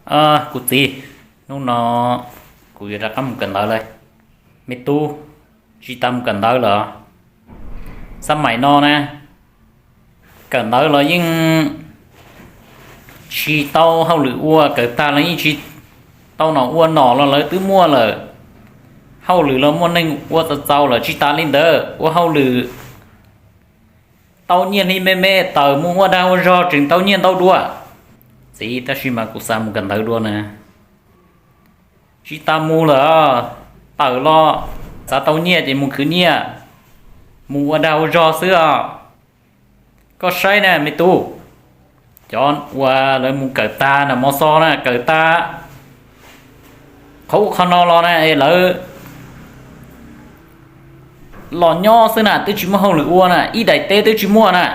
Kuv txiv, hnub no kuv yuav rov qab mus kawm ntawv lawm. Me tub, tsis tas mus kawm ntawv lawm. Xab maim no na, kawm ntawv los yeej tsis tau hauj lwm ua, kawm tag los yeej tsis tau nom ua, nom los lawv twb muaj lawm. Hauj lwm los muaj neeg ua txaus txaus lawm, tsis tas li ntawd ua hauj lwm tau nyiaj hli me me, tawm mus ua dag ua zog tseem tau nyiaj ntau dua. Txiv, tab sis mas kuv xav mus kawm ntawv dua na. Tsis tas mus lawm, tawm los txav tau nyiaj ces mus khwv nyiaj, mus ua dag ua zog xwb os. Koj saib na me tub, cov uas lawv mus kawm tag na, mos xos na, kawm tag qhov ub qhov no los na es lawv los nyob xwb na, twb tsis muaj hauj lwm ua na, ib daim teb twb tsis muaj na.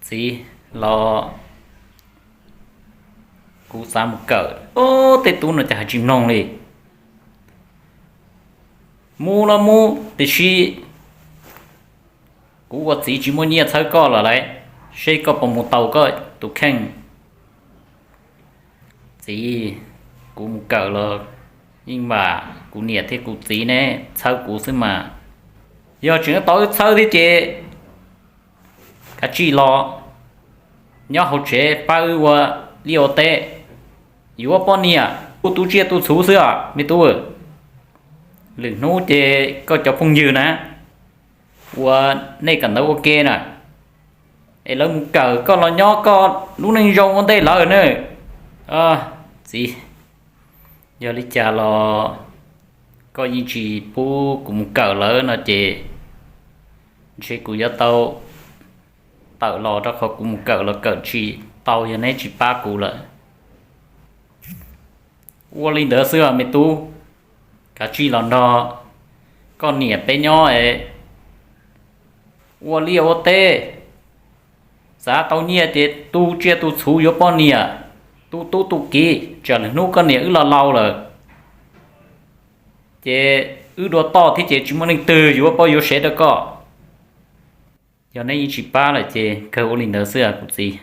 Txiv, los kuv xav mus kawm. Tej tub no cas hais tsis mloog li. Mus los mus, tiam sis kuv ua txiv tsis muaj nyiaj txhawb koj lawm lauj, seb koj puas mus tau koj tus kheej. Txiv, kuv mus kawm los yeej vam kuv niam thiab kuv txiv neb txhawb kuv xwb mas. Yog tseem tau wb txhawb thiab ces kav tsij los nyob hauv tsev pab wb ua liaj ua teb, yuav poj niam, tu tsiaj tu txhuv xwb os me tub. Lwm hnub ces koj cov phooj ywg na, uas nej kawm ntawv ua ke na, es lawv mus kawm, koj los nyob koj lub neej zoo ua ntej lawm na. Txiv, yog li cas los koj yeej tsis pub kuv mus kawm lawm no ces ntshe kuv yuav tau tawm los, rau qhov kuv mus kawm los kawm tsis tau yog neb tsis pab kuv lawm. Ua li ntawd xwb os me tub, kav tsij los nrog koj niam peb nyob es ua liaj ua teb, txav tau nyiaj ces tu tsiaj tu txhuv yuav poj niam, tu tub tu kiv, tsam lwm hnub koj niam wb los laus lawm ces wb dua toj thiab ces tsis muaj leej twg yuav poj yuav sev rau koj. Yog neb yeej tsis pab lawm ces kawg ua li ntawd xwb kuv txiv.